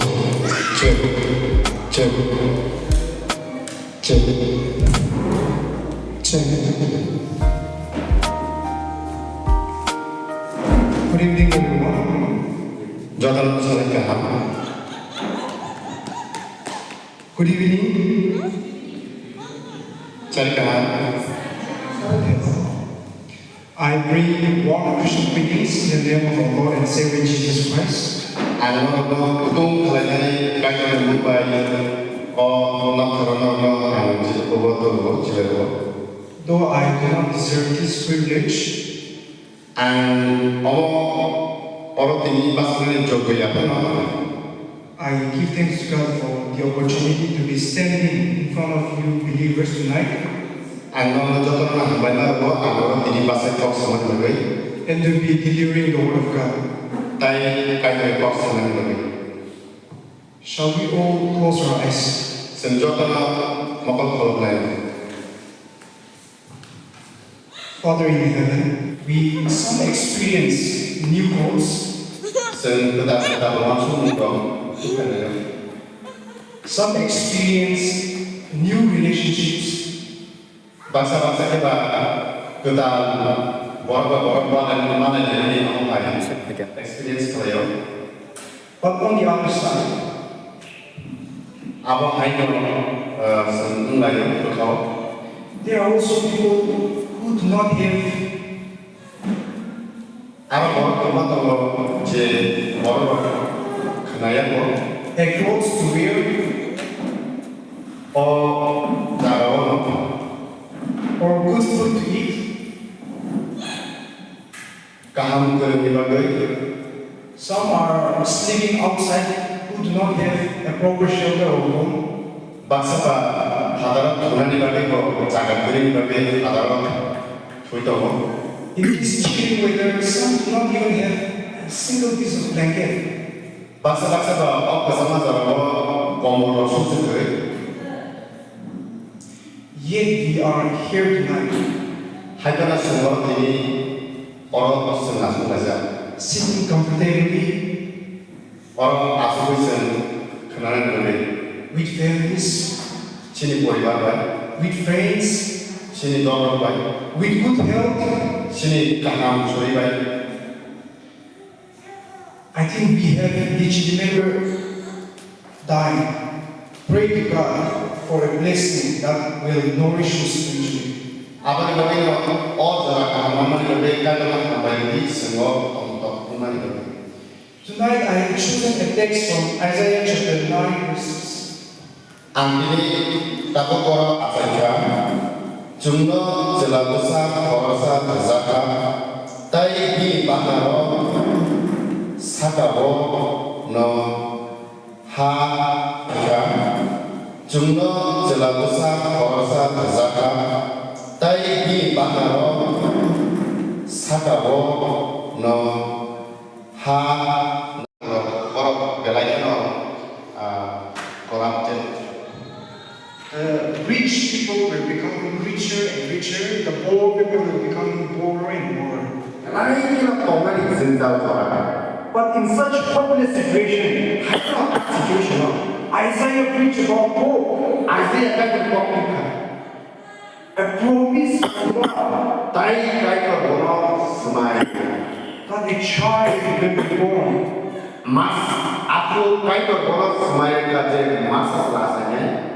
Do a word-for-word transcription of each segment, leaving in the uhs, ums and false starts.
Check, check, check, check. Good evening, everyone. Jotono salai kaham. Good evening. Salai kaham. I bring warm Christian greetings in the name of our Lord and Savior Jesus Christ. Ang norokno kutung khlainai Kaitorni mung bai o noktharo norokno ang jisukubo tubuo, chilaio. Though I do not deserve this privilege, ang omo oro tini bachajani jogya phano. I give thanks to God for the opportunity to be standing in front of you believers tonight. Ang nono jotono hambai ma rwo, ang oro tini bachai kok samani bagwi. And to be delivering the word of God. Tai Kaitorni kok samani bagwi. Shall we all close our eyes? Chwng jotono mokol khulumnai. Father in heaven, we some experience new goals. Chwng kwtal kwtal uansukmung rok tubukha. Some experience new relationships. Baksa baksa khe ba kwtal borok bai borok uanaini manlainani abo bai experience khlaio. But on the other side, abo haino, uh, chwng wnglaio bwkhao. There are also people who do not have. Aro borok kwbangma tongo je borok rok khwnaya bo. A clothes to wear. O jagao no. Or good food to eat. Kaham kwrwngni bagwi. Some are sleeping outside who do not have a proper shelter or home. Baksa ba hadaro thunani bagwi bo jaga kwrwini bagwi hadaro thwi tongo. In this chilly weather, some do not even have a single piece of blanket. Baksa baksa ba o kwchangma jagao komol rok sujagwi. Yet we are here tonight. Hai phano chwng oro tini oro chwng achuk laijak. Sitting comfortably. Oro achugwi chwng khwnanani bagwi. With families. Chini poribar bai. With friends. Chini dol rok bai. With good health. Chini kaham suri bai. I think we have each remember dying. Pray to God for a blessing that will nourish you spiritually. Aboni bagwi no o jora kaham manmani bagwi Kaitorno hambai wngwi chwng o tongthok wngmani bagwi. Tonight I have chosen a text from Isaiah chapter nine verse six. Ang tini tabuk oro achaikha, chwngno chwla bwsa khoroksa rwjakha, tei bini bana rok saka-o no ha kha. Chwngno chwla bwsa khoroksa rwjakha, tei bini bana rok saka-o no ha. Borok belai kheno, ah, corrupted. The rich people were becoming richer and richer, the poor people were becoming poorer and poorer. Belai kheno tongnani jwngjal jora. But in such hopeless situation, hai kheno situation o Isaiah preached about hope. Isaiah kaitor kok wngkha. A promise from God. Tai Kaitor bono swmai. That a child will be born. Mas, aphuru Kaitor bono swmai rwkha je masa chwla achainai.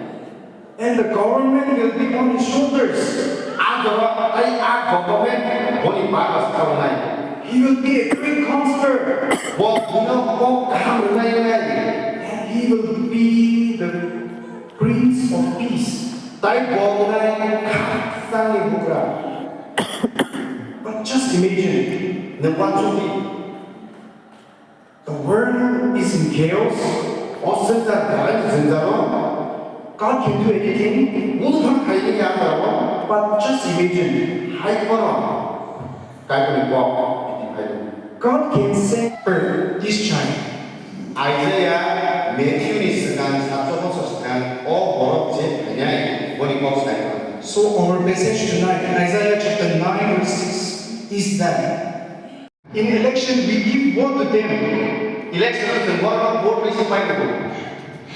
And the government will be on his shoulders. A jora tai a government boni bagra sawnai. He will be a great counselor. Bo bino kok kaham rwnai wngnai. And he will be the Prince of Peace. Tai bo wngnai khakchangni bugra. But just imagine, nwng uansuk di. The world is in chaos. O swngchar belai jwngjalo. God can do anything. Buphang khaimani ya jaro. But just imagine, hai kheno Kaitorni kok bini phai tongo. God can save this child. Isaiah Matthew ni swkang satsho bosor swkang o borok je phainai boni kok sai mano. So our passage tonight, Isaiah chapter nine verse six, is that in election we give vote to them. Election chwng borok vote bai se pai rwgo.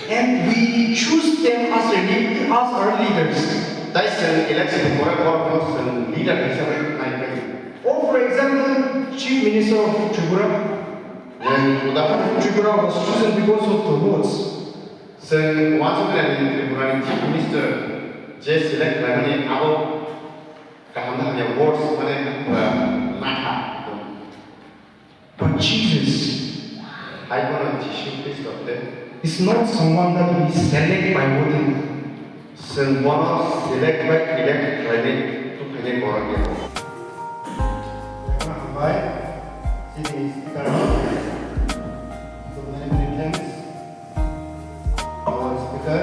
And we choose them as a lead-, as our leaders. Tai chwng election ni pore borok no chwng leader hisabe nai pai. Or for example, Chief Minister of Tripura. Chwng udahoron Tripura was chosen because of the votes. Chwng uansukmani Tripura ni Chief Minister je select khlaimani abo kaham na hamya votes mane, uh, natha. But Jesus Hai bono Jisu Khristo de. Is not someone that we select by voting. Chwng bono select by elect khlainai, tubukhlainai borok ya. Hambai, chini speaker no. So many, many thanks. Our speaker,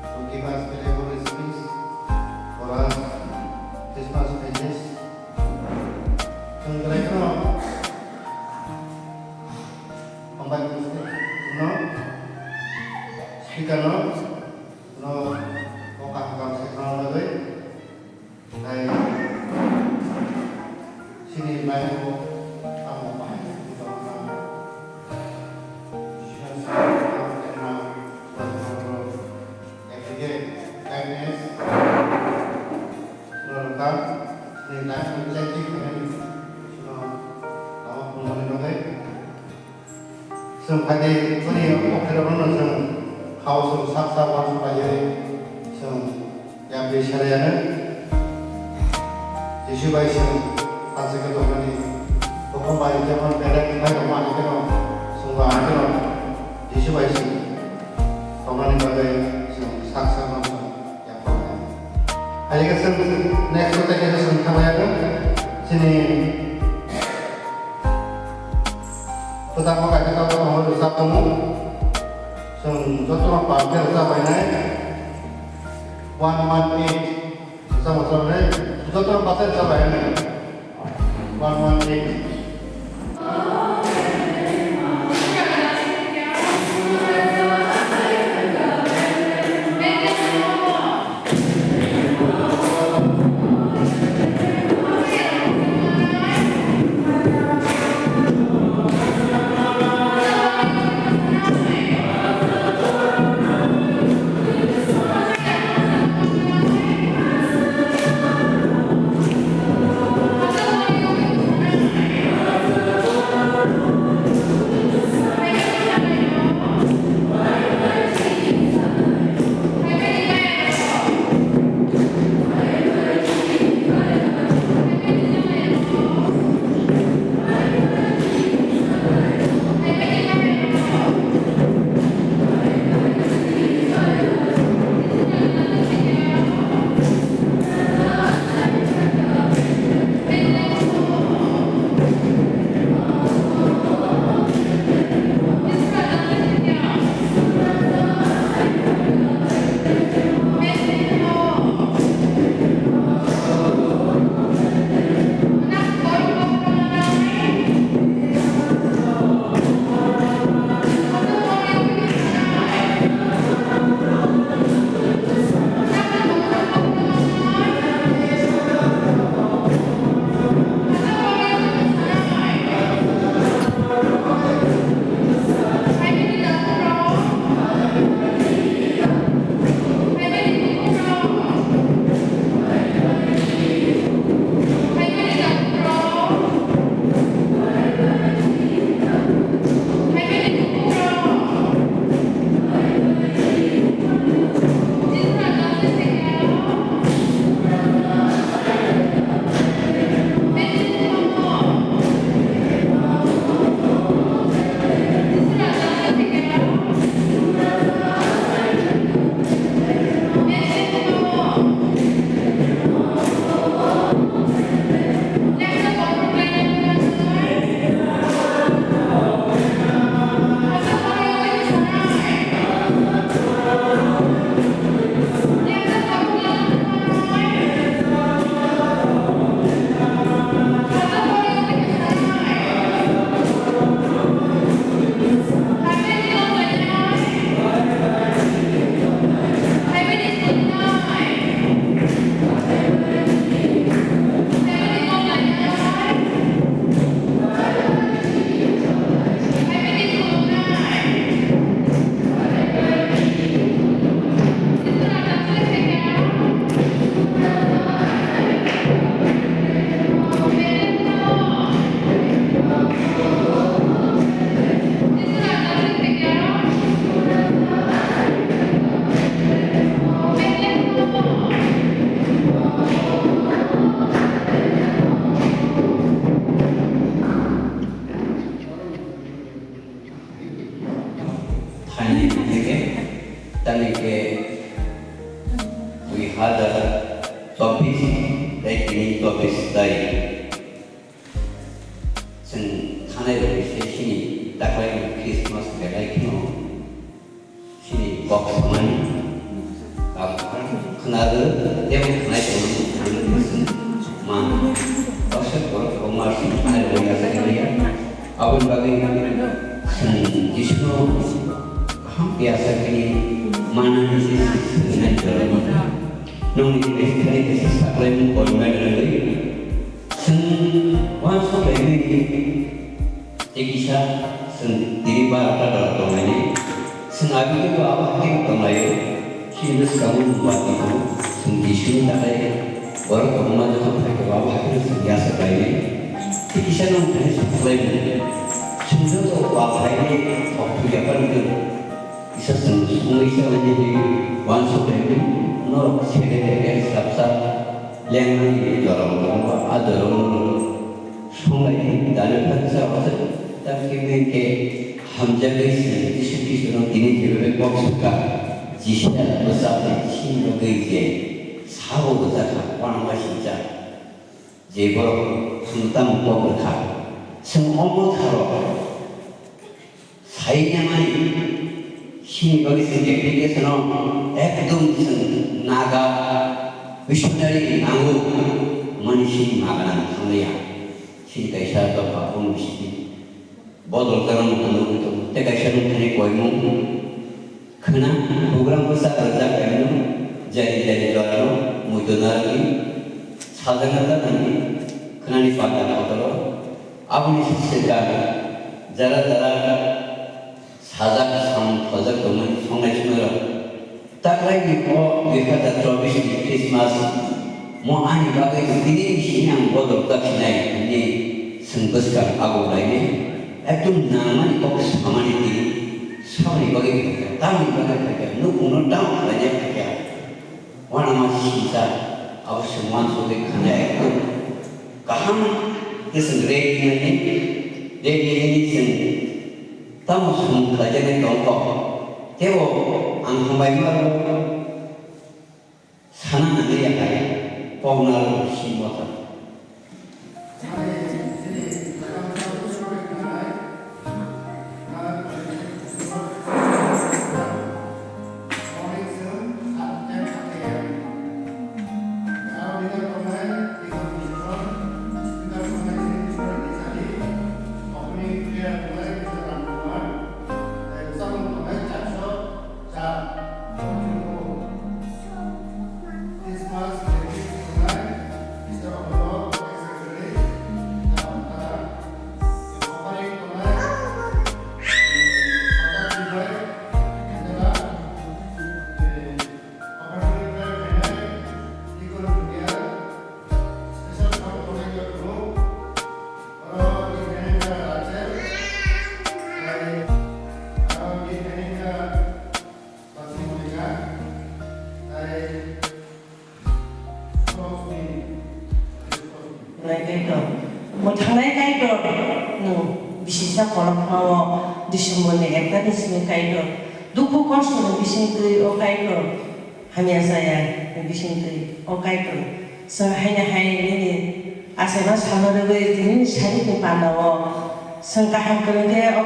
to give us valuable speech for us, Christmas message. Chwng belai kheno hambai no speaker no, no, o kaham kaham se khna bagwi. Tei chini life-o tamo bahai tongma. Jisu Khristo tamo tongma, tamo tongma, everyday kindness, chwla rwkha, chini life-o changing khainani, chwla tamo tongmani bagwi. Chwng phaidi boni okhirokno chwng khao chwng sak sak uansuk laijagwi chwng yapri sariyano. Jisu bai chwng salsa khe tongmani, buphang bai jemon belai khe bai tongma hai kheno chwngbo hai kheno Jisu bai chwng tongmani bagwi chwng sak sakno chwng yapri laijagwi. Hai khe chwng next o tei khe chwng thanglaiya chini Kwchangma kaisa tabuk tongo rwchap tongo. Chwng jotono pal khe rwchap bainai. One one eight. Rwchap rwchap nai. Jotono pal khe rwchap bainai. One one eight. Ani teke tani ke dui hazar chobbish tei tini chobbish tai chwng thanai rok se chini taklai Christmas belai kheno chini kok samani kok khwnarw tei khwnai tongmani man kosek borok kobangma thanai rok ya. Aboni bagwi chwng Jisuno kaham khe asa khe manani se swngna jorani. Nokni bwskango kisa saklaimung koimani rwgwi chwng uansuk laimani tei kisa chwng tini barata dala tonglaini. Chwng abini bo abo haino tonglaio. Chini bwskango nungba tongkhu, chwng Jisuni takhai borok kwbangma jokhon phaikhe bo abo haino chwng yasa khlainai. Tei kisa nwng thani saklaimung, chwng joto wal khlainai kok thwi yaphar wngkhe, kisa chwng songwi salainai hinwi uansuk laimung, norok sere rege slapsa lengnani jorao tongo, a jorao norok songlai di, dano kha kisa wasa, tamkhe mengkhe hamjakgwi se Jisu Khristono tini jebebe kok swkha, Jisya bwsa tei chini bagwi je sabo rwjakha, uanama singcha, je borok chwng tamo kok rwkha, chwng omo tharo sai nangmani chini bagwi chwng application-o ekdom chwng naga missionary nango, mani chini naga nang thangliya, chini kaisa dopha boni bisingtwi. Bodol kwrwngmung nugwi tongo. Tei kaisa nukthani koimung khwna program bwsa rwjak khaimano jari jari jorano muitu narwgwi sajakna ta nangwi khwnani panda kotor o. Aboni swkang jara jara sajak samung thojak tongmani songnai sunairok. Taklaini o dui hazar chobbish ni Christmas mo ani bagwi tini sini ang bodol ta sinai hwnwi chwng bwskang ago lainai. Ekdom nangmani kok samani tini saboni bagwi phaikha, tamni bagwi phaikha, nukungno tamo khlaina phaikha. Uanama singcha abo chwng uansugwi khana ekdom kaham khe chwng ready hwnwi, ready hwnwi chwng tamo samung khlaijaknai tongkha. Teibo ang hambai ma rw sana nangya hai kokna rw si motha. Nai Kaitor, mwthangnai Kaitor, nwng bisingsa kolokma o December ni ek tarikh ni simi Kaitor, dukhu kosto ni bisingtwi o Kaitor, hamya chaya ni bisingtwi o Kaitor, chwng haino hai nini achaima salno rwgwi tini ni sari ni panda o chwng kaham kwrwng khe o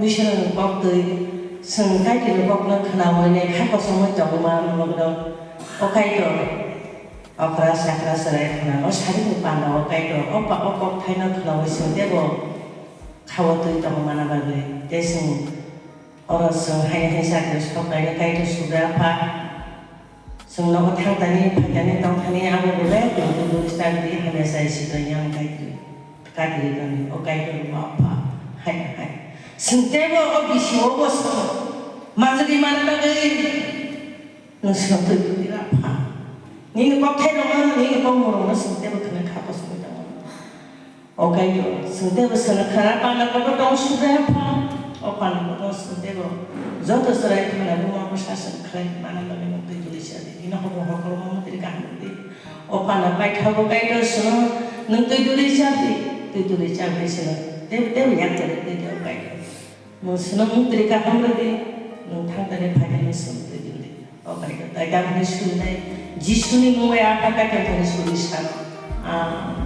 Iswrani kok twi chwng Kaitor ni kok no khwnaui nai kha kosom oi tongma rwgwno. O Kaitor, okra chakra chwrai khna, o sari ni panda o Kaitor, o pa-, o kok thaino khnaui chwng teibo kha-o twi tongmana bagwi. Tei chwng oro chwng hai hai chakri sok kainwi Kaitor Subrai Apha, chwng nogo thang tani, phai tani, tong thani, abo belai tong twi bwrwi chak di, hamya chai si tong yang Kaitor, Kaitor tongni, o Kaitor bo Apha, hai hai. Chwng teibo o bisi o bo chwng manjagwi mana bagwi. Nwng swnamtwi tongdi, Apha. Nini kokthai rokno, nini kokmung rokno chwng teibo khwnwi kha kosom tongo. O Kaitor, chwng teibo chwngno khna panda kotor tongo Subrai Apha. O panda kotor chwng teibo joto chwrai khna buma bwsa chwng khlai mana bagwi nwng twi tuli chadi. Nini hoklo hoklo mungtwi kaham di. O panda paithago Kaitor chwngno nwng twi tuli chadi. Twi tuli chadi chwngno teibo teibo yak twi twi Kaitor. Nwng chwngno mungtwi kaham rwdi, Nwng thangtani phainani song twi di. O bai khe tai gaboni surinai Jisuni mungwi a kha kaitor thani suri sano. Amen.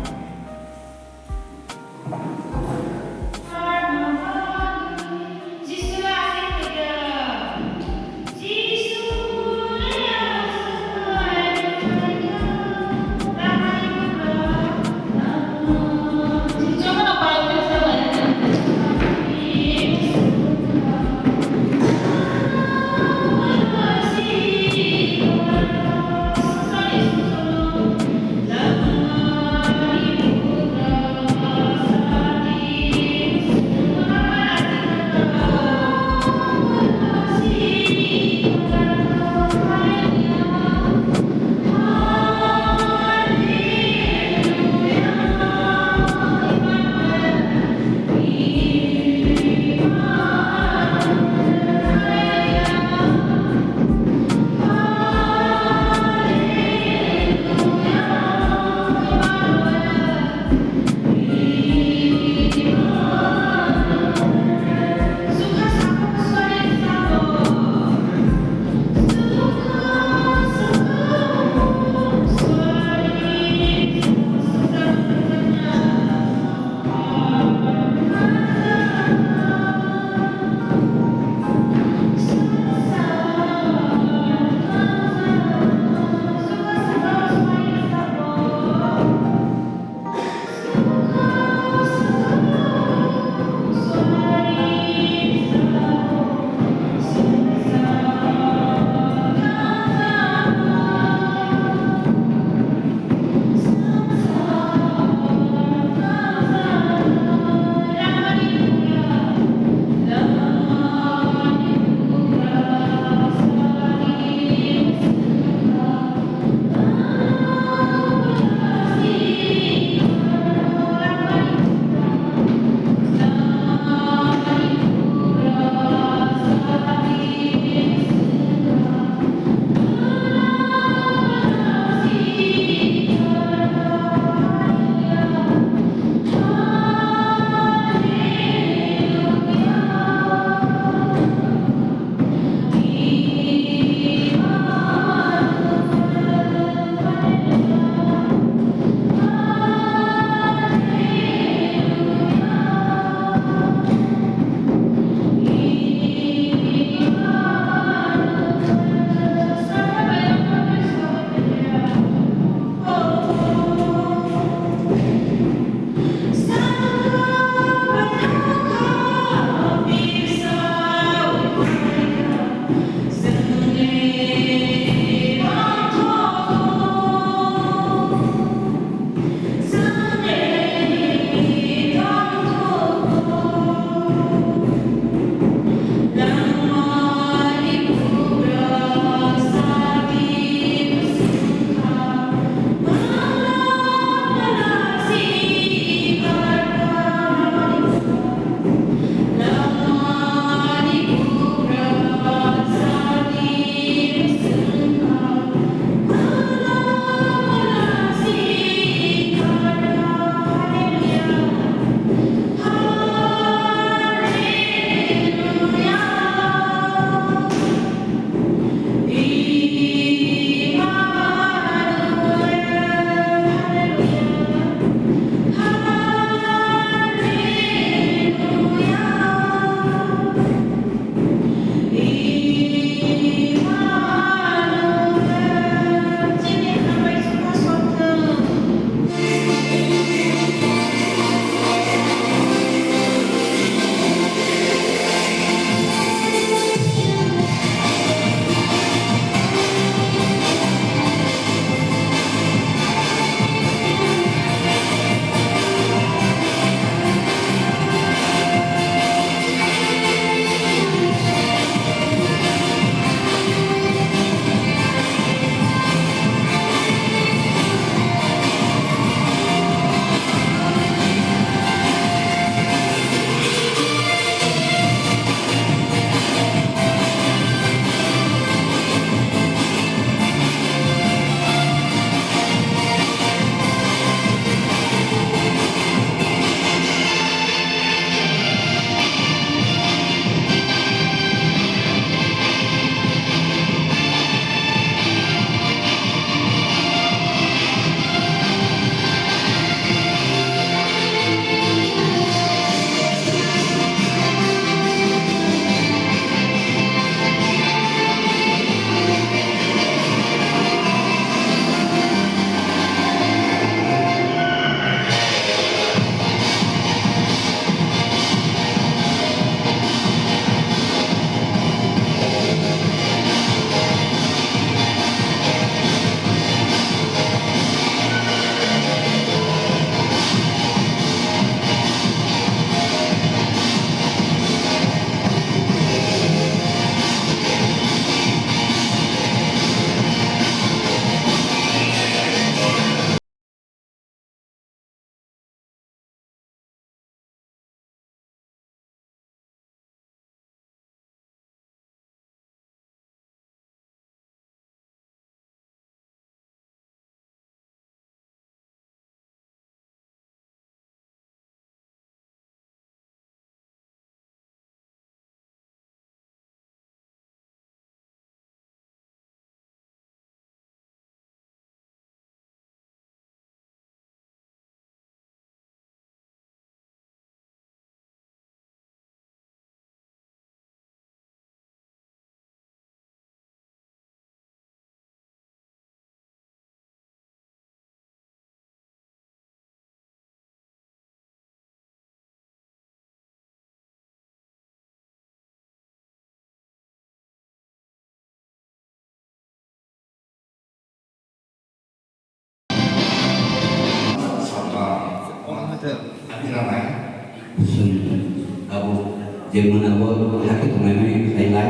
Je mwnabo hakhe tongnai mani khlai lai.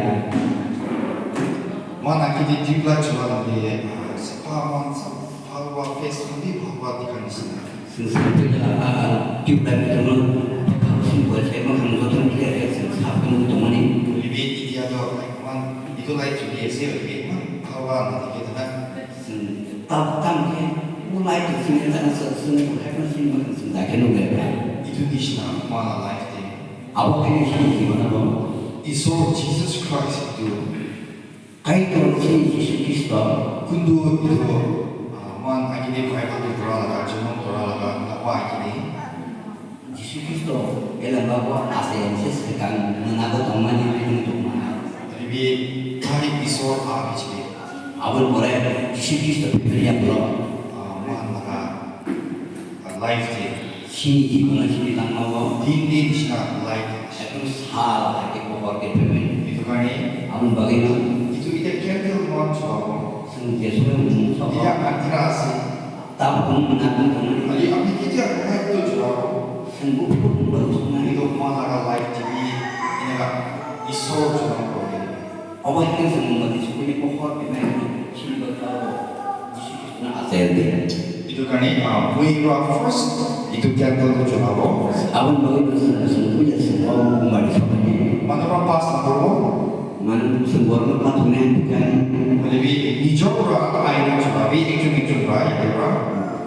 Mana khe di tubelight chwla nang di, ah, sapa man sa phalwa face nang di phalwa dikha ni sina. Sing sing tubelight, ah, ah, tubelight tongno, sing bo se ma khang joto ni khe sing sap nang tongmani. Libi India do like man itu light chuli ese libi man phalwa nang di khe na. Sing tam tam khe u light sing ta sing sing hai sing ma sing da khe no ge. Itu ni sina mana light de. Abo khe sini jibon abo. Isor Jesus Christ itu. Kaitor chini Jisu Khristo. Kundu itu, ah, man agini Bible tu pura laga, jumon pura laga, apa agini. Jisu Khristo elamba bo ase se sekang manago tongmani ring tongma. Ribi thani Isor a bichiri. Aboni pore Jisu Khristo phaiphai ya borok. Ah, man laga. Life je. Chini jibon chini langmao. Din din sina life. Ekdom sal hai khe pohor khe phaimani. Itu kani. Aboni bagwi no. Itu ita candle mon chwabo. Chwng Jesu no mung sabo. Ita antira ase. Tabuk no mung nang tongmani. Ali ami kiti life to chwabo. Chwng buphuru mung bagwi swngnai. Itu mon laga life je. Ini ka Isor chwng ko. Obo hai khe chwng mung bagwi swngnai pohor khe nai chini bagwi abo. Jisu Khristo no achai di. Itu kani, ah, mui ba first itu candle to chwla bo. Aboni bagwi no chwng, chwng puja chwng o mari sokni. Mano ba pass na bo. Mano chwng borno pathurni ang kani. Mane bi nijor ra aina chwla bi ekjon ekjon ra ite ra.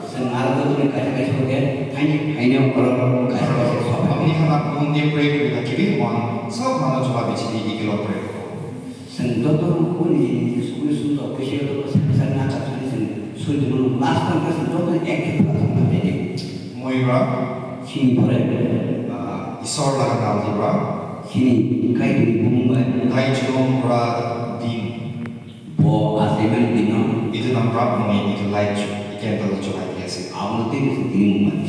Chwng aro joto kaisa kaisa khe thaini phaina borok kaisa kaisa sok. Aboni hana phone de pray kri na kibi wan. Sok mano chwla bi chini ikilo pray. Chwng joto kuni sugwi sumjok bisingo joto sak sak nacha thani chwng soi tongmano last time khe chwng joto ek khe pura thangma tei. Moi ba? Chini pore. Ah, Isor laga naldi ba? Chini Kaitorni bumung bai. Tai chwng pura din. Bo achaimani dino. Itu nang pura moi itu light chu, i candle chu light ya se. Abono tei chwng tini mung bai.